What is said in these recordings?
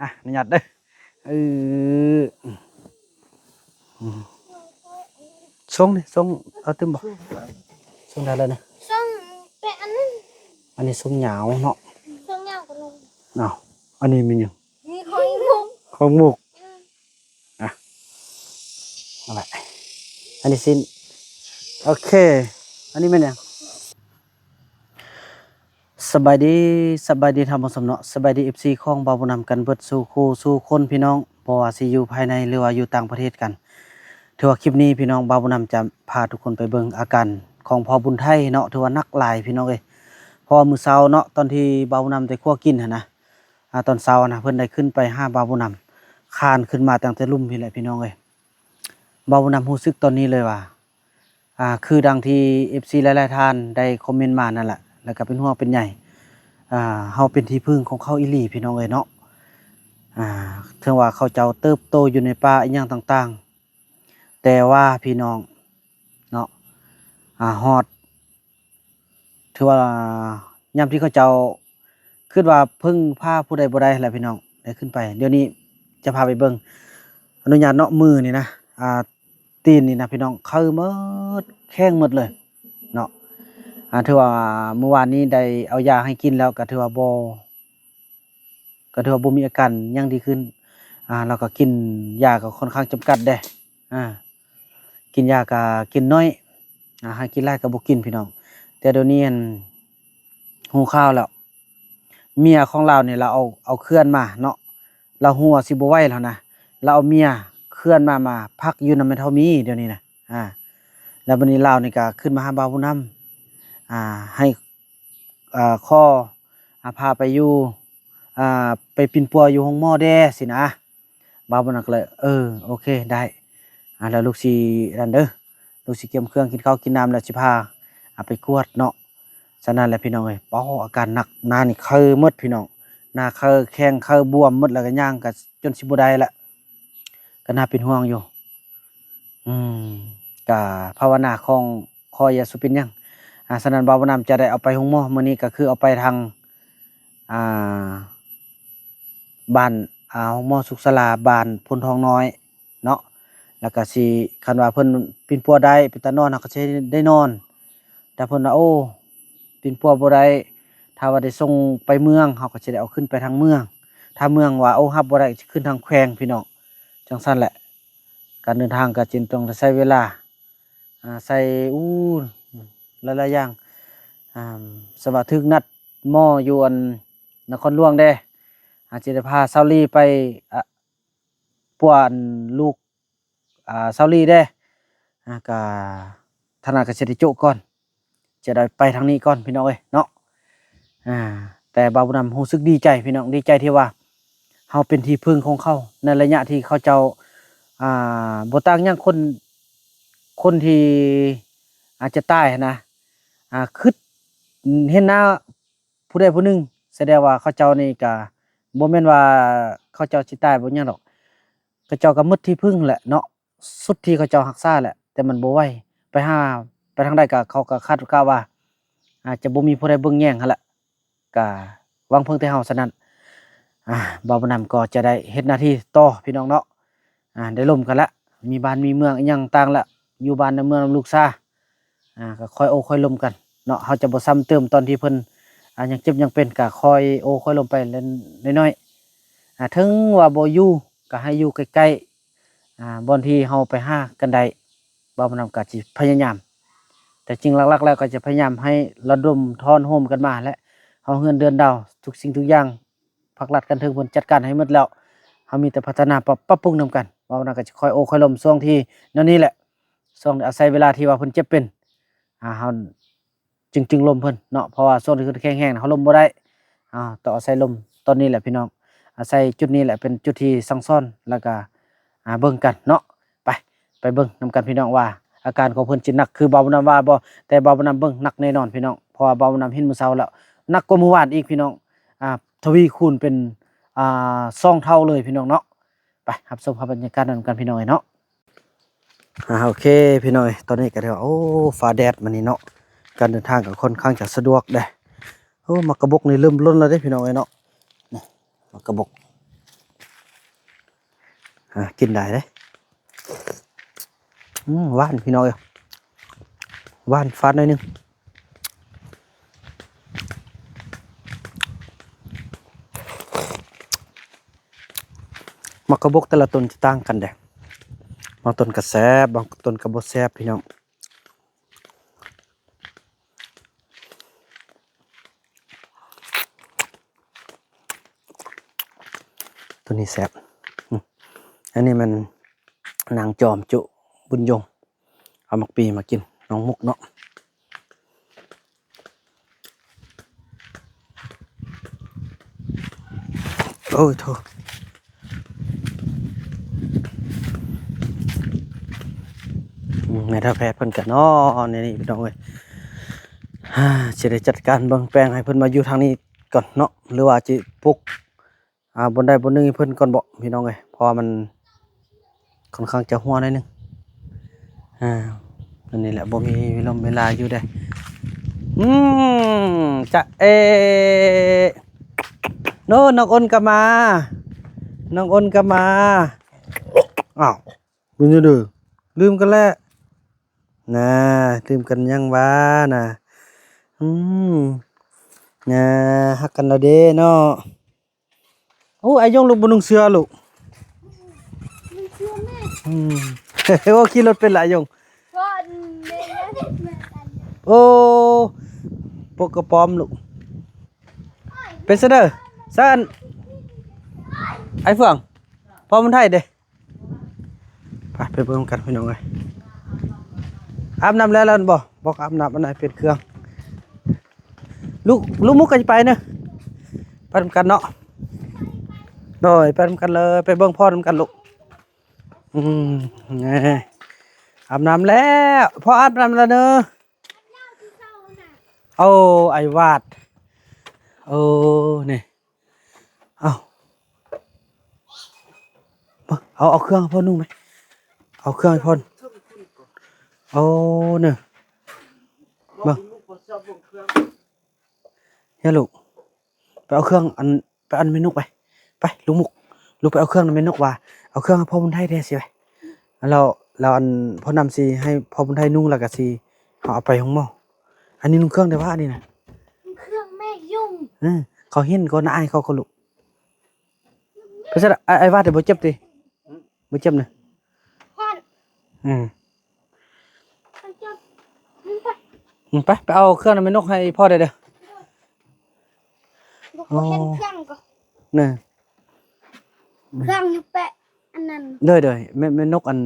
ອ່ະ ອະນຸຍາດເດີ. ເອີ ອືມ ສົ່ງນີ້ ສົ່ງ ເອົາຕື່ມບໍ່? ສົ່ງໄດ້ແລ້ວນີ້ ສົ່ງແປະອັນນັ້ນ. ອັນນີ້ສົ່ງຍາວເນາະ ສົ່ງຍາວກວ່ານັ້ນ. ອ້າວ ອັນນີ້ແມ່ນຫຍັງ? ນີ້ຂອງໝູກ ຂອງໝູກ. ອ່ະ ເອົາລະ ອັນນີ້ສິ້ນ. ໂອເຄ ອັນນີ້ແມ່ນຫຍັງ? ສະບາຍດີ ສະບາຍດີທ່ານຜູ້ຊົມເນາະ ສະບາຍດີ ເອັຟຊີ ຂອງບ່າວບຸນນຳກັນເບິດສູ່ຄູ່ສູ່ຄົນພີ່ນ້ອງ ບໍ່ວ່າຊິຢູ່ພາຍໃນ ຫຼືວ່າຢູ່ຕ່າງປະເທດກັນ. ຖືວ່າຄລິບນີ້ພີ່ນ້ອງ ບ່າວບຸນນຳຈະພາທຸກຄົນໄປເບິ່ງອາການຂອງພໍ່ບຸນໄທເນາະ ຖືວ່າໜັກຫຼາຍພີ່ນ້ອງເອີຍ. ເພາະວ່າມື້ເຊົ້າເນາະ ຕອນທີ່ບ່າວບຸນນຳໄດ້ຄົວກິນຫັ້ນນະ ອາ ຕອນເຊົ້ານະ ເພິ່ນໄດ້ຂຶ້ນໄປຫາບ່າວບຸນນຳ ຄານຂຶ້ນມາຕັ້ງແຕ່ລຸ່ມພີ້ແຫຼະພີ່ນ້ອງເອີຍ. ບ່າວບຸນນຳຮູ້ສຶກຕອນນີ້ເລີຍວ່າ ອ່າ ຄືດັ່ງທີ່ ເອັຟຊີ ຫຼາຍໆທ່ານໄດ້ຄອມເມັນມານັ້ນແຫຼະ ແລ້ວກໍເປັນຫ່ວງເປັນໃຍ ອ່າ ເຮົາເປັນທີ່ເພິ່ງຂອງເຂົາອີ່ຫຼີພີ່ນ້ອງເອີຍເນາະ. ອ່າ ເຖິງວ່າເຂົາເຈົ້າເຕີບໂຕຢູ່ໃນປ່າອີ່ຫຍັງຕ່າງໆ ແຕ່ວ່າພີ່ນ້ອງເນາະ ອ່າ ຮອດ ຖືວ່າຍາມທີ່ເຂົາເຈົ້າຄິດວ່າເພິ່ງພາຜູ້ໃດບໍ່ໄດ້ແຫຼະພີ່ນ້ອງ ໄດ້ຂຶ້ນໄປ. ດຽວນີ້ຈະພາໄປເບິ່ງ ອະນຸຍາດເນາະ ມືນີ້ນະ ອ່າ ຕີນນີ້ນະພີ່ນ້ອງ ໄຂ້ໝົດ ແຂງໝົດເລີຍເນາະ. ອ່າ ຖືວ່າມື້ວານນີ້ໄດ້ເອົາຢາໃຫ້ກິນແລ້ວ ກໍຖືວ່າບໍ່ ກໍຖືວ່າບໍ່ມີອາການຫຍັງດີຂຶ້ນ. ອ່າ ລາວກໍກິນຢາກໍຄ່ອນຂ້າງຈຳກັດເດ້ ອ່າ ກິນຢາກໍກິນໜ້ອຍ ອ່າ ໃຫ້ກິນຫຼາຍກໍບໍ່ກິນພີ່ນ້ອງ. ແຕ່ດຽວນີ້ຫັ້ນຮູ້ຂ່າວແລ້ວ ເມຍຂອງລາວນີ້ລາວເອົາ ເອົາເຄື່ອນມາເນາະ ລາວຮູ້ວ່າຊິບໍ່ໄຫວແລ້ວນະ ລາວເອົາເມຍເຄື່ອນມາ ມາພັກຢູ່ນຳແມ່ເຖົ້າມີດຽວນີ້ນະ. ອ່າ ແລ້ວບັດນີ້ລາວນີ້ກໍຂຶ້ນມາຫາບ່າວບຸນນຳ ອ່າ ໃຫ້ ອ່າ ຂໍ ອ່າ ພາໄປຢູ່ ອ່າ ໄປປິ່ນປົວຢູ່ໂຮງໝໍແດ່ຊີ້ນະ. ບ່າວບຸນນຳກໍເລີຍ ເອີ ໂອເຄ ໄດ້ ອ່າ ແລ້ວລູກຊິນັ້ນເດີ ລູກຊິກຽມເຄື່ອງກິນເຂົ້າກິນນ້ຳ ແລ້ວຊິພາ ອ່າ ໄປກວດເນາະ. ສະນັ້ນແຫຼະພີ່ນ້ອງເອີຍ ປາ ອາການໜັກ ໜ້ານີ້ໄຂ້ໝົດພີ່ນ້ອງ ໜ້າໄຂ້ ແຂ້ງໄຂ້ ບວມໝົດ ແລ້ວກໍຍ່າງກໍຈົນຊິບໍ່ໄດ້ລະ ກໍໜ້າເປັນຫ່ວງຢູ່. ອືມ ກະພາວະນາຂອງ ຂໍຢ່າສູ່ເປັນຫຍັງ. ອ່າ ສະນັ້ນ ບ່າວບຸນນຳຈະໄດ້ເອົາໄປໂຮງໝໍມື້ນີ້ ກໍຄືເອົາໄປທາງ ອ່າ ບ້ານ ອ່າ ໂຮງໝໍສຸກສາລາ ບ້ານໂພນທອງນ້ອຍເນາະ. ແລ້ວກໍຊິ ຄັນວ່າເພິ່ນປິ່ນປົວໄດ້ ເປັນຕານອນ ເຮົາກໍຊິໄດ້ນອນ. ຖ້າເພິ່ນວ່າ ໂອ້ ປິ່ນປົວບໍ່ໄດ້ ຖ້າວ່າໄດ້ສົ່ງໄປເມືອງ ເຮົາກໍຊິໄດ້ເອົາຂຶ້ນໄປທາງເມືອງ. ຖ້າເມືອງວ່າ ໂອ້ ຮັບບໍ່ໄດ້ ຊິຂຶ້ນທາງແຂວງ ພີ່ນ້ອງ. ຈັ່ງຊັ້ນແຫຼະ ການເດີນທາງກໍຈຶ່ງຕ້ອງໄດ້ໃຊ້ເວລາ ອ່າ ໃຊ້ ອູ້ ຫຼາຍໆຢ່າງ ອ່າ ສຳລັບຖືກນັດໝໍຢູ່ອັນນະຄອນຫຼວງເດ້ ອາດຈະໄດ້ພາຊາວລີໄປ ອ່າ ປົວອັນລູກ ອ່າ ຊາວລີເດ້ ອ່າ ກະທາງນັ້ນກໍຊິໄດ້ໂຈະກ່ອນ ຈະໄດ້ໄປທາງນີ້ກ່ອນພີ່ນ້ອງເອີຍເນາະ. ອ່າ ແຕ່ບ່າວບຸນນຳຮູ້ສຶກດີໃຈພີ່ນ້ອງ ດີໃຈທີ່ວ່າເຮົາເປັນທີ່ເພິ່ງຂອງເຂົາ ໃນໄລຍະທີ່ເຂົາເຈົ້າ ອ່າ ບໍ່ຕ່າງຫຍັງຄົນ ຄົນທີ່ອາດຈະຕາຍຫັ້ນນະ ອ່າ ຄິດເຫັນໜ້າຜູ້ໃດຜູ້ໜຶ່ງ ສະແດງວ່າເຂົາເຈົ້ານີ້ກະບໍ່ແມ່ນວ່າເຂົາເຈົ້າຊິຕາຍບໍ່ຫຍັງດອກ ເຂົາເຈົ້າກໍໝົດທີ່ເພິ່ງແຫຼະເນາະ ສຸດທີ່ເຂົາເຈົ້າຮັກສາແຫຼະ ແຕ່ມັນບໍ່ໄຫວ ໄປຫາ ໄປທາງໃດກໍ ເຂົາກໍຄາດກະວ່າ ອາດຈະບໍ່ມີຜູ້ໃດເບິ່ງແຍງຫັ້ນແຫຼະ ກະຫວັງເພິ່ງແຕ່ເຮົາສະນັ້ນ. ອາ ບ່າວບຸນນຳກໍຈະໄດ້ເຮັດໜ້າທີ່ຕໍ່ພີ່ນ້ອງເນາະ ອາ ໄດ້ລົມກັນລະ ມີບ້ານມີເມືອງອີ່ຫຍັງຕ່າງລະ ຢູ່ບ້ານໃນເມືອງນຳລູກຊາ ອາ ກໍຄ່ອຍໂອ້ຄ່ອຍລົມກັນເນາະ ເຮົາຈະບໍ່ຊ້ຳເຕີມຕອນທີ່ເພິ່ນ ອາ ຍັງເຈັບຍັງເປັນ ກໍຄ່ອຍໂອ້ຄ່ອຍລົມໄປເລັກນ້ອຍໆ ອາ ເຖິງວ່າບໍ່ຢູ່ ກໍໃຫ້ຢູ່ໃກ້ໆ ອາ ບ່ອນທີ່ເຮົາໄປຫາກັນໄດ້ ບ່າວບຸນນຳກໍຊິພະຍາຍາມ ແຕ່ຈິງຫຼັກໆແລ້ວກໍຈະພະຍາຍາມໃຫ້ລະດົມທ້ອນໂຮມກັນມາແຫຼະ ເຮົາເຮືອນເຮືອນດາວ ທຸກສິ່ງທຸກຢ່າງ ພາກລັດຂັ້ນເທິງເພິ່ນຈັດການໃຫ້ໝົດແລ້ວ ເຮົາມີແຕ່ພັດທະນາ ປັບ ປັບປຸງນຳກັນ. ເວົ້ານຳກໍຈະຄ່ອຍໂອ້ຄ່ອຍລົມຊ່ວງທີ່ແນວນີ້ແຫຼະ ຊ່ວງອາໄສເວລາທີ່ວ່າເພິ່ນເຈັບເປັນ ອາ ເຮົາຈຶ່ງ ຈຶ່ງລົມເພິ່ນເນາະ ເພາະວ່າຊ່ວງທີ່ເພິ່ນແຂງແຮງເຮົາລົມບໍ່ໄດ້ ອາ ຕ້ອງອາໄສລົມຕອນນີ້ແຫຼະພີ່ນ້ອງ ອາໄສຈຸດນີ້ແຫຼະເປັນຈຸດທີ່ສັ່ງສອນ ແລ້ວກໍ ອາ ເບິ່ງກັນເນາະ. ໄປ ໄປເບິ່ງນຳກັນພີ່ນ້ອງວ່າ ອາການຂອງເພິ່ນຊິໜັກຄືບ່າວບຸນນຳວ່າບໍ່ ແຕ່ບ່າວບຸນນຳເບິ່ງໜັກແນ່ນອນພີ່ນ້ອງ ເພາະວ່າບ່າວບຸນນຳເຫັນມື້ເຊົ້າແລ້ວ ໜັກກວ່າມື້ວານອີກພີ່ນ້ອງ ອາ ທະວີຄູນເປັນ ອາ ສອງເທົ່າເລີຍພີ່ນ້ອງເນາະ. ໄປຮັບຊົມພາບບັນຍາກາດນຳກັນພີ່ນ້ອງເອີຍເນາະ. ອາ ໂອເຄພີ່ນ້ອງເອີຍ ຕອນນີ້ກໍຖືວ່າ ໂອ້ ຟ້າແດດມື້ນີ້ເນາະ ການເດີນທາງກໍຄ່ອນຂ້າງຈະສະດວກເດ້. ໂອ້ ໝາກກະບົກນີ້ເລີ່ມຫຼົ່ນແລ້ວເດ້ພີ່ນ້ອງເອີຍເນາະ ນີ້ ໝາກກະບົກ ອ່າ ກິນໄດ້ເດ້. ອືມ ຫວານພີ່ນ້ອງເອີຍ ຫວານຟາດໜ້ອຍໜຶ່ງ. ໝາກກະບົກແຕ່ລະຕົ້ນຈະຕ່າງກັນເດ້ ບາງຕົ້ນກະແຊບ ບາງຕົ້ນກະບໍ່ແຊບພີ່ນ້ອງ. ໂຕນີ້ແຊບ. ອືມ ອັນນີ້ມັນນາງຈອມຈຸບຸນຍົງ ເອົາໝາກປີມາກິນ ນ້ອງມຸກເນາະ. ໂອ້ຍໂທ້ ອືມ ແມ່ເຖົ້າແພດເພິ່ນກະນອນໃນນີ້ພີ່ນ້ອງເອີຍ. ຊິໄດ້ຈັດການເບິ່ງແປງໃຫ້ເພິ່ນມາຢູ່ທາງນີ້ກ່ອນເນາະ ຫຼືວ່າຊິປຸກ ອ່າ ບ່ອນໃດບ່ອນໜຶ່ງໃຫ້ເພິ່ນກ່ອນເບາະພີ່ນ້ອງເອີຍ ເພາະວ່າມັນຄ່ອນຂ້າງຈະຮົ່ວໜ້ອຍໜຶ່ງ. ອ່າ ອັນນີ້ແຫຼະ ບໍ່ມີເວລົມເວລາຢູ່ເດ້. ອືມ ຈະເອ ໂນ ນ້ອງອົນກະມາ ນ້ອງອົນກະມາ. ອ້າວ ເປັນຫຍັງເດີ ລືມກັນແລ້ວນະ ລືມກັນຫຍັງຫວານະ. ອືມ ນະ ຮັກກັນແລ້ວເດ້ເນາະ. ໂອ້ ອາຍົງລູກບໍ່ນຸ່ງເສື້ອລູກ. ອືມ ໂອ້ ຂີ່ລົດເປັນລະອາຍົງ. ໂອ້ ປົກກະປອມລູກ. ເປັນຊະເດີ ຊັ້ນ ໄອ້ເຟືອງ ພໍ່ບຸນໄທເດ້. ໄປ ໄປເບິ່ງນຳກັນພີ່ນ້ອງເອີຍ. ອາບນ້ຳແລ້ວແລ້ວບໍ່? ບອກອາບນ້ຳ ອັນນັ້ນປ່ຽນເຄື່ອງ. ລູກ ລູກມຸກກໍຊິໄປເນາະ ໄປນຳກັນເນາະ. ໂດຍ ໄປນຳກັນເລີຍ ໄປເບິ່ງພໍ່ນຳກັນລູກ. ອືມ ອາບນ້ຳແລ້ວ ພໍ່ອາບນ້ຳແລ້ວເນີ. ໂອ້ ໄອ້ວາດ ໂອ້ ນີ້ ເອົາ ເອົາ ເອົາເຄື່ອງໃຫ້ພໍ່ນຸ່ງໄໝ ເອົາເຄື່ອງໃຫ້ພໍ່. ໂອ້ ເນີ ເບິ່ງ ເຮີຍລູກ ໄປເອົາເຄື່ອງ ອັນ ໄປອັນແມ່ນົກໄປ ໄປ ລູກມຸກ ລູກໄປເອົາເຄື່ອງນຳແມ່ນົກວ່າ ເອົາເຄື່ອງໃຫ້ພໍ່ບຸນໄທແດ່ຊິໄປ. ແລ້ວ ແລ້ວອັນ ພໍ່ນຳຊິໃຫ້ພໍ່ບຸນໄທນຸ່ງ ແລ້ວກໍຊິເຮົາເອົາໄປໂຮງໝໍ. ອັນນີ້ນຸ່ງເຄື່ອງແຕ່ວ່າອັນນີ້ນະ ເຄື່ອງແມ່ຍຸງ. ເອີ ເຂົາເຫັນກໍໜ້າອາຍເຂົາກໍລູກ. ເປັນຊັ້ນ ອ້າຍ ອ້າຍວາດບໍ່ເຈັບຕິ? ບໍ່ເຈັບນະ. ອືມ ອືມ ໄປ ໄປເອົາເຄື່ອງນຳແມ່ນົກໃຫ້ພໍ່ແດ່ເດີ. ບໍ່ເຫັນເຄື່ອງກໍ ນະ ເຄື່ອງຢູ່ແປະອັນນັ້ນ. ໂດຍໆ ແມ່ ແມ່ນົກອັນ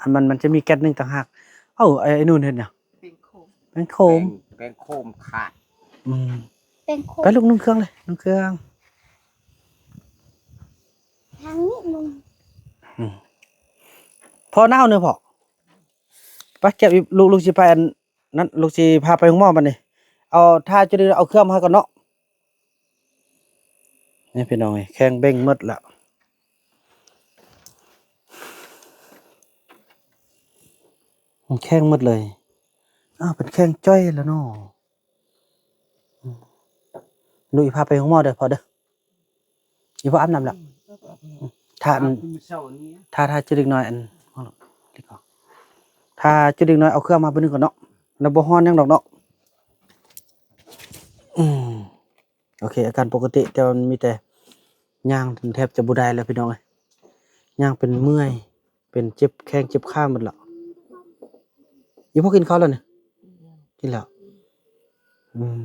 ອັນມັນ ມັນຈະມີແກັດໜຶ່ງຕ່າງຫາກ. ເອົ້າ ໄອ້ ໄອ້ນູນເຮັດຫຍັງ? ແປງໂຄມ ແປງໂຄມ ແປງ ແປງໂຄມຂາດ. ອືມ ແປງໂຄມ. ໄປລູກ ນຸ່ງເຄື່ອງເລີຍ ນຸ່ງເຄື່ອງ. ທາງນີ້ນຸ່ງ. ອືມ ພໍ່ໜາວເນີພໍ່. ໄປເກັບອີກ ລູກ ລູກຊິໄປອັນນັ້ນ ລູກຊິພາໄປໂຮງໝໍບັດນີ້. ເອົາ ຖ້າຈະໄດ້ເອົາເຄື່ອງມາໃຫ້ກ່ອນເນາະ. ນີ້ພີ່ນ້ອງເອີຍ ແຂງເບັງໝົດລະ ແຂງໝົດເລີຍ. ອ້າວ ເປັນແຂງຈ້ອຍລະເນາະ. ອືມ ລູກອີພາໄປໂຮງໝໍເດີພໍ່ເດີ. ອີພໍ່ອາບນ້ຳລະ. ອືມ ຖ້າອັນ ອາບມື້ເຊົ້ານີ້ ຖ້າ ຖ້າຈຸເດັກນ້ອຍອັນ ຖ້າຈຸເດັກນ້ອຍເອົາເຄື່ອງມາບຶດໜຶ່ງກ່ອນເນາະ ລະບໍ່ຮ້ອນຫຍັງດອກເນາະ. ອືມ ໂອເຄ ອາການປົກກະຕິ ແຕ່ວ່າມັນມີແຕ່ຍ່າງແທບຈະບໍ່ໄດ້ແລ້ວພີ່ນ້ອງເອີຍ ຍ່າງເປັນເມື່ອຍ ເປັນເຈັບແຂ້ງເຈັບຂາໝົດລະ. ອີພໍ່ກິນເຂົ້າແລ້ວນີ້? ກິນແລ້ວ. ອືມ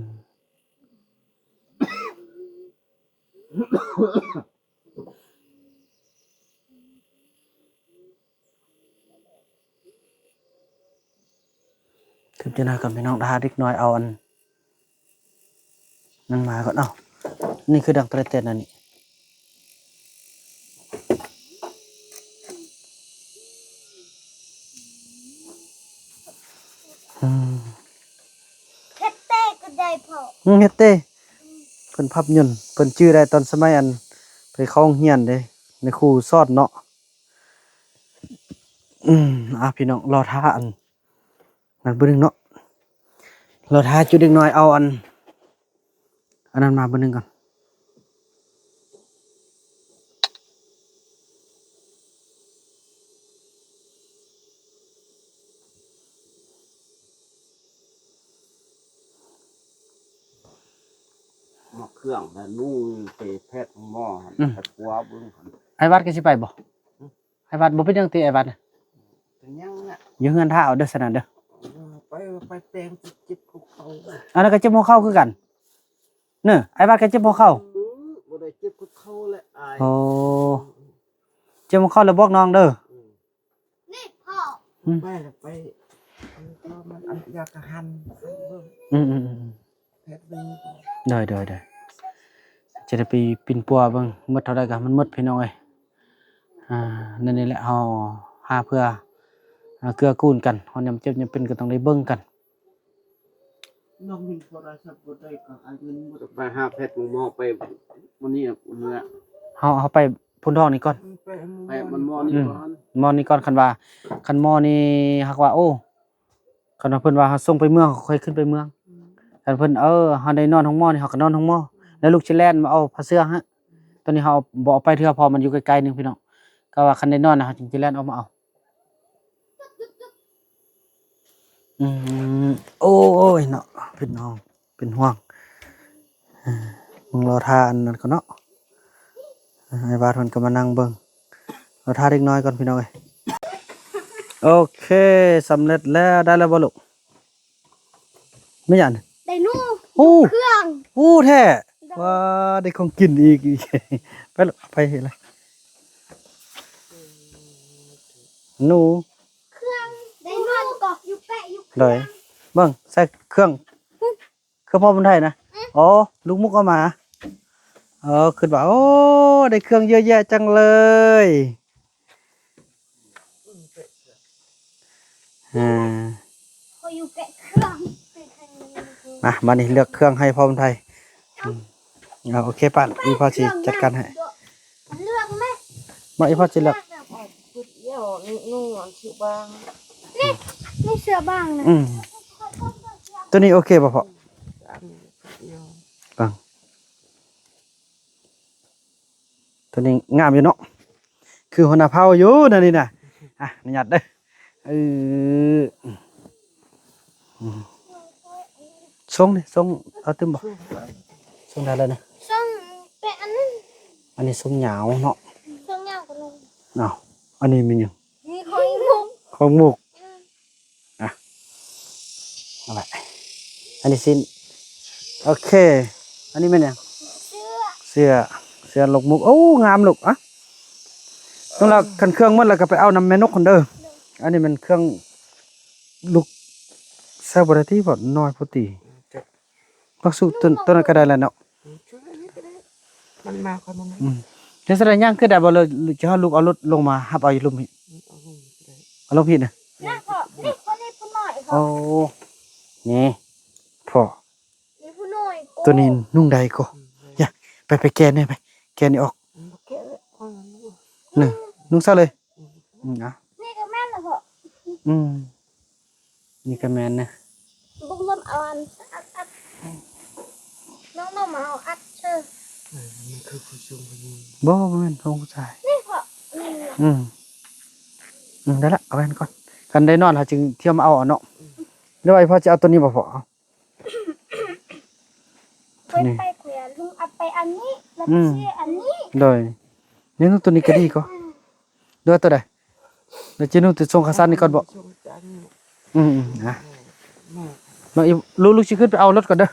ເຖິງຈະໜ້ອຍກ່ອນພີ່ນ້ອງ ຖ້າເດັກນ້ອຍເອົາອັນນັ້ນມາກ່ອນ. ເອົ້າ ນີ້ຄືດັງແຕຣແຕນອັນນີ້. ອືມ ເຮັດເຕກໍໄດ້ພໍ່. ອືມ ເຮັດເຕ ເພິ່ນພັບຍົນ ເພິ່ນຈື່ໄດ້ຕອນສະໄໝອັນໄປເຂົ້າໂຮງຮຽນເດ້ ໃນຄູສອນເນາະ. ອືມ ອ່າ ພີ່ນ້ອງ ລໍຖ້າອັນນັ້ນເບິ່ງໜຶ່ງເນາະ ລໍຖ້າຈຸເດັກນ້ອຍເອົາອັນ ອັນນັ້ນມາເບິ່ງໜຶ່ງກ່ອນ. ເຄື່ອງ ແລ້ວນຸ່ງໄປແພດໂຮງໝໍຫັ້ນ ອືມ ໄປກົວເບິ່ງຫັ້ນ. ອ້າຍວັດກໍຊິໄປບໍ່? ອືມ ອ້າຍວັດບໍ່ເປັນຫຍັງຕິ ອ້າຍວັດນະ? ເປັນຫຍັງນະ? ຢູ່ເຮືອນຖ້າເອົາເດີ ຊັ້ນນະເດີ. ເອີ ໄປ ໄປແປງ ເຈັບຫົວເຂົ່າ. ອັນນັ້ນກໍເຈັບຫົວເຂົ່າຄືກັນ. ເນີ ອ້າຍວັດກໍເຈັບຫົວເຂົ່າ. ອືມ ບໍ່ໄດ້ເຈັບຫົວເຂົ່າແຫຼະອ້າຍ. ໂອ້ ເຈັບຫົວເຂົ່າແລ້ວບອກນ້ອງເດີ. ອືມ ນີ້ພໍ່ ອືມ ໄປລະໄປ ອັນນັ້ນ ຢາກະຫັນ ອືມໆໆ ແພດເບິ່ງ. ໂດຍໆໆ ຈະໄດ້ໄປປິ່ນປົວເບິ່ງ ໝົດເທົ່າໃດກໍໃຫ້ມັນໝົດ ພີ່ນ້ອງເອີຍ. ອ່າ ນັ້ນນີ້ແຫຼະ ເຮົາຫາເພື່ອ ອ່າ ເກື້ອກູນກັນ ເຮົາຍາມເຈັບຍາມເປັນກໍຕ້ອງໄດ້ເບິ່ງກັນ. ນ້ອງມີໂທລະສັບບໍ່ໄດ້ກໍເອົາເງິນໝົດ ໄປຫາແພດໂຮງໝໍໄປມື້ນີ້ເນາະ. ເຮົາ ເຮົາໄປພຸ້ນດອກນີ້ກ່ອນ ໄປໂຮງໝໍນີ້ກ່ອນ ອືມ ໝໍນີ້ກ່ອນ. ຄັນວ່າ ຄັນໝໍນີ້ຫາກວ່າ ໂອ້ ຄັນວ່າເພິ່ນວ່າເຮົາສົ່ງໄປເມືອງ ເຮົາຄ່ອຍຂຶ້ນໄປເມືອງ. ອືມ ຄັນເພິ່ນ ເອີ ເຮົາໄດ້ນອນໂຮງໝໍນີ້ ເຮົາກໍນອນໂຮງໝໍ ແລ້ວລູກຊິແລ່ນມາເອົາຜ້າເສື່ອໃຫ້. ຕອນນີ້ເຮົາບໍ່ເອົາໄປເທື່ອ ເພາະມັນຢູ່ໃກ້ໆໜຶ່ງ ພີ່ນ້ອງ ກໍວ່າຄັນໄດ້ນອນນະ ເຮົາຈຶ່ງຊິແລ່ນອອກມາເອົາ. ອືມ ໂອ້ຍເນາະ ພີ່ນ້ອງ ເປັນຫ່ວງ. ເບິ່ງລໍຖ້າອັນນັ້ນກ່ອນເນາະ. ອ້າຍວາດເພິ່ນກໍມານັ່ງເບິ່ງ ລໍຖ້າເດັກນ້ອຍກ່ອນ ພີ່ນ້ອງເອີຍ. ໂອເຄ ສຳເລັດແລ້ວ. ໄດ້ແລ້ວບໍ່ລູກ? ແມ່ນຫຍັງ? ໄດ້ໜູ. ໂອ້ ເຄື່ອງ. ໂອ້ ແທ້. ໂດຍ. ວ້າ ໄດ້ຂອງກິນອີກ. ໄປລູກ ເອົາໄປເຮັດລະ ໜູ. ເຄື່ອງ ໄດ້ໜູກໍຢູ່ແປະຢູ່ເຄື່ອງ. ໂດຍ. ເບິ່ງ ໃສ່ເຄື່ອງ ເຄື່ອງພໍ່ບຸນໄທນະ. ອືມ ອໍ ລູກມຸກເອົາມາ. ເອີ ຄິດວ່າ ໂອ້ ໄດ້ເຄື່ອງເຍອະແຍະຈັງເລີຍ. ອ່າ ເຂົາຢູ່ແປະເຄື່ອງ. ມາ ບາດນີ້ເລືອກເຄື່ອງໃຫ້ພໍ່ບຸນໄທ. ເອົາ ເອົາ ໂອເຄ ປານ ອີ່ພໍ່ຊິຈັດການໃຫ້. ເລືອກແມ່ ມາ ອີ່ພໍ່ຊິເລືອກ. ນີ້ ນີ້ເສື້ອບາງນະ. ອືມ ຕົວນີ້ໂອເຄບໍ່ພໍ່? ບັງ ຕົວນີ້ງາມຢູ່ເນາະ ຄືຫົວໜ້າເຜົ່າຢູ່ນະນີ້ນະ. ອ່ະ ອະນຸຍາດເດີ. ເອີ ອືມ ຊົງນີ້ ຊົງເອົາຕື່ມບໍ່? ຊົງໄດ້ແລ້ວນະ. ຊົງແປະອັນນັ້ນ ອັນນີ້ຊົງຍາວເນາະ. ຊົງຍາວກວ່ານັ້ນ. ອ້າວ ອັນນີ້ແມ່ນຫຍັງ? ນີ້ຂອງໝູກ ຂອງໝູກ. ອ່ະ ເອົາໄວ້ ອັນນີ້ສິ້ນ. ໂອເຄ ອັນນີ້ແມ່ນຫຍັງ? ເສື້ອ ເສື້ອ ເສື້ອລົກມຸກ. ໂອ້ ງາມລູກ. ອ່ະ ນ້ອງລາວ ຄັນເຄື່ອງໝົດແລ້ວກໍໄປເອົານຳແມ່ນົກພຸ້ນເດີ. ອັນນີ້ແມ່ນເຄື່ອງລູກ ໃສ່ບໍ່ໄດ້ຕິ ບໍ່ ນ້ອຍໂພດຕິ. ບັກສຸ ຕົນ ຕົນນັ້ນກໍໄດ້ແລ້ວເນາະ. ມັນມາກ່ອນມັນ. ອືມ ຈັ່ງຊັ້ນລະ ຍ່າງຂຶ້ນໄດ້ບໍ່? ຫຼືຈະໃຫ້ລູກເອົາລົດລົງມາຮັບເອົາຢູ່ລຸ່ມພີ້? ອືມ ເອົາລົງພີ້ກໍໄດ້ ເອົາລົງພີ້ນະ. ນີ້ພໍ່ ນີ້ຄົນນີ້ຜູ້ນ້ອຍພໍ່. ໂອ້ ນີ້ພໍ່ ນີ້ຜູ້ນ້ອຍ. ໂອ້ ຕົວນີ້ນຸ່ງໄດ້ກໍ. ອືມ ຢ່າ ໄປ ໄປແກະນີ້ ໄປແກະນີ້ອອກ. ອືມ ແກະເລີຍ. ນີ້ ນຸ່ງຊະເລີຍ. ອືມ ອືມ ເອົາ ນີ້ກໍແມ່ນລະພໍ່. ອືມ ນີ້ກໍແມ່ນນະ. ບຸກລົມເອົາອັນອັດ ອັດ ນ້ອງນົມເອົາອັດເຊີ. ເອີ ມັນຄືຜູ້ຊົງຜູ້ຍິງ. ບໍ່ ບໍ່ແມ່ນຂອງຜູ້ຊາຍ. ນີ້ພໍ່ ນີ້. ອືມ ອືມ ໄດ້ລະ ເອົາໄວ້ຫັ້ນກ່ອນ. ຄັນໄດ້ນອນເຮົາຈຶ່ງທ່ຽວມາເອົາເອົາເນາະ. ອືມ ແລ້ວໄອ້ພໍ່ຈະເອົາຕົວນີ້ບໍ່ພໍ່? ເອົາ ເພິ່ນໄປແຂວນ ລຸງເອົາໄປອັນນີ້ ແລ້ວ ອືມ ໄປຊື້ອັນນີ້. ໂດຍ ນີ້ຕົວນີ້ກໍດີກໍ. ອືມ ເລືອກຕົວໃດ? ແລ້ວຈີນູຕິສົ່ງຂ້າວສານນີ້ກ່ອນບໍ? ອືມໆ ນະ ມາ ອີ ລູກ ລູກຊິຂຶ້ນໄປເອົາລົດກ່ອນເດີ.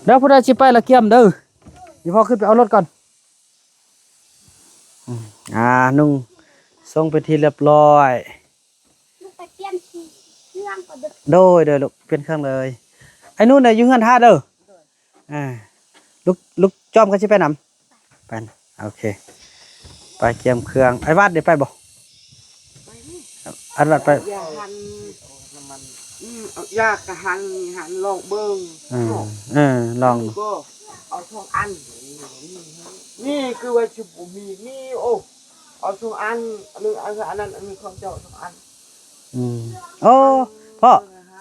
ແລ້ວຜູ້ໃດຊິໄປລະກຽມເດີ ອີພໍ່ຂຶ້ນໄປເອົາລົດກ່ອນ. ອືມ ອ່າ ນຸ່ງສົ່ງເປັນທີ່ລຽບຮ້ອຍ. ລູກໄປປ່ຽນເຄື່ອງກ່ອນເດີ. ໂດຍ ໂດຍ ລູກ ປ່ຽນເຄື່ອງເລີຍ. ໄອ້ນຸ່ນນະຢູ່ເຮືອນຖ້າເດີ. ອ່າ ລູກ ລູກຈອມກໍຊິໄປນຳ ໄປ ໂອເຄ ໄປກຽມເຄື່ອງ. ໄອ້ວັດໄດ້ໄປບໍ່? ໄປນີ້ ໄອ້ວັດໄປ ຢາກຫັນ ອືມ ຢາກະຫັນ ຫັນລອງເບິ່ງ. ເອີ ເນາະ ເອີ ລອງ ກໍເອົາສອງອັນ ນີ້ຄືວ່າຊິບໍ່ມີ ມີ ໂອ້ ເອົາສອງອັນ ອັນໜຶ່ງອັນ ອັນນັ້ນ ອັນໜຶ່ງຂອງເຈົ້າສອງອັນ. ອືມ ໂອ້ ພໍ່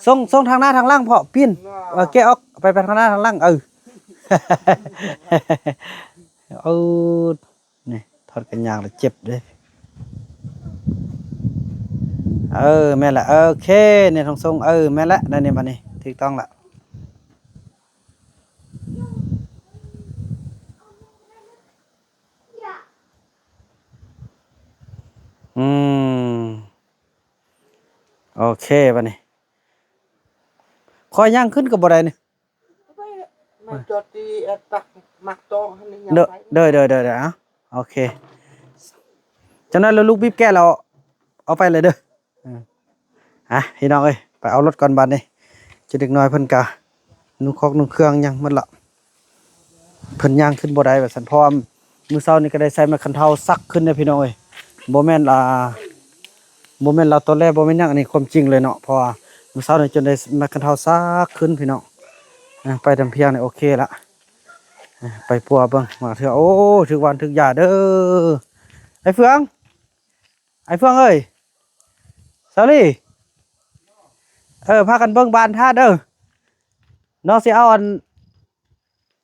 ສົ່ງ ສົ່ງທາງໜ້າທາງຫຼັງພໍ່ ປີ້ນ ເອີ ແກະອອກ ໄປ ໄປທາງໜ້າທາງຫຼັງ ເອີ ເອີ ນີ້ ຖອດກັນຍ່າງແລ້ວເຈັບເດ້. ເອີ ແມ່ນລະ ໂອເຄ ນີ້ ສົ່ງ ເອີ ແມ່ນລະ ໄດ້ນີ້ ບາດນີ້ຖືກຕ້ອງລະ. ໂອເຄ ບັດນີ້ຂ້ອຍຍ່າງຂຶ້ນກໍບໍ່ໄດ້ນີ້ ມາຈອດທີ່ແອັດຕັກໝາກຕອງຫັ້ນນີ້ ໂດຍ ໂດຍ ໂດຍ ເອົ້າ ໂອເຄ ຈັກໜ້ອຍແລ້ວລູກບີບແກະແລ້ວເອົາໄປເລີຍເດີ. ອ່ະ ພີ່ນ້ອງເອີຍ ໄປເອົາລົດກ່ອນບັດນີ້ ເຈົ້າເດັກນ້ອຍເພິ່ນກະນຸ່ງຄອກນຸ່ງເຄື່ອງຫຍັງໝົດລະ ເພິ່ນຍ່າງຂຶ້ນບໍ່ໄດ້ວ່າຊັ້ນ ເພາະວ່າມື້ເຊົ້ານີ້ກໍໄດ້ໃຊ້ໄມ້ຄັນເທົາຊັກຂຶ້ນເດ້ພີ່ນ້ອງເອີຍ ບໍ່ແມ່ນ ອ່າ ບໍ່ແມ່ນລາວຕອແຫຼ ບໍ່ແມ່ນຫຍັງ ອັນນີ້ຄວາມຈິງເລີຍເນາະ ເພາະວ່າມື້ເຊົ້ານີ້ຈົນໄດ້ໄມ້ຄັນເທົາຊັກຂຶ້ນພີ່ນ້ອງ ອ່າ ໄປດຳພຽງນີ້ໂອເຄລະ ອ່າ ໄປປົວເບິ່ງວ່າເທື່ອ ໂອ້ ຖືກຫວ່ານຖືກຢາເດີ ໄອ້ເຟືອງ ໄອ້ເຟືອງເອີຍ ສາວລີ ເອີ ພາກັນເບິ່ງບ້ານທ່າເດີ ນ້ອງຊິເອົາອັນ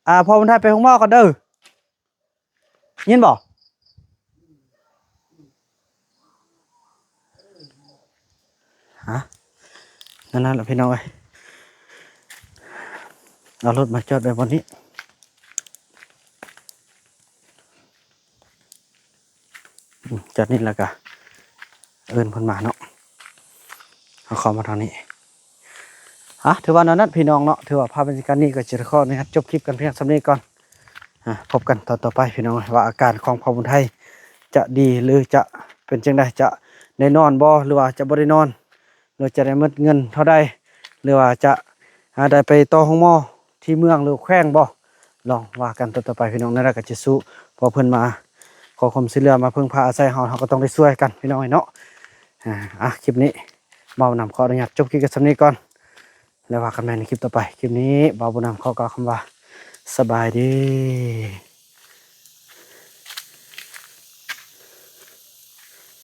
ອ່າ ພໍ່ບຸນໄທໄປໂຮງໝໍກ່ອນເດີ ຍິນບໍ່? ຮະ ນັ້ນໆ ລະພີ່ນ້ອງເອີຍ ເອົາລົດມາຈອດໄວ້ບ່ອນນີ້ ອືມ ຈອດນີ້ແລ້ວກະເອີ້ນເພິ່ນມາເນາະ ເອົາເຂົ້າມາທາງນີ້ ອ່ະ ຖືວ່າແນວນັ້ນພີ່ນ້ອງເນາະ ຖືວ່າພາບບັນຍາກາດນີ້ກໍຈະຂໍອະນຸຍາດຈົບຄລິບກັນພຽງສ່ຳນີ້ກ່ອນ ອ່າ ພົບກັນຕອນຕໍ່ໄປພີ່ນ້ອງ ວ່າອາການຂອງພໍ່ບຸນໄທຈະດີ ຫຼື ຈະເປັນຈັ່ງໃດ ຈະໄດ້ນອນບໍ່ ຫຼືວ່າຈະບໍ່ໄດ້ນອນ ຫຼືຈະໄດ້ໝົດເງິນເທົ່າໃດ ຫຼືວ່າຈະ ອ່າ ໄດ້ໄປຕໍ່ໂຮງໝໍທີ່ເມືອງ ຫຼືແຂວງບໍ່ ລອງວ່າກັນຕໍ່ໆໄປພີ່ນ້ອງ ແນວໃດກໍຈະສູ້ ເພາະເພິ່ນມາຂໍຄວາມຊ່ວຍເຫຼືອ ມາເພິ່ງພາອາໄສເຮົາ ເຮົາກໍຕ້ອງໄດ້ຊ່ວຍກັນພີ່ນ້ອງເນາະ ອ່າ ອ່ະ ຄລິບນີ້ບ່າວນຳຂໍອະນຸຍາດຈົບຄລິບກັນສ່ຳນີ້ກ່ອນ ແລ້ວວ່າກັນໃໝ່ໃນຄລິບຕໍ່ໄປ ຄລິບນີ້ບ່າວບຸນນຳຂໍກ່າວຄຳວ່າ ສະບາຍດີ.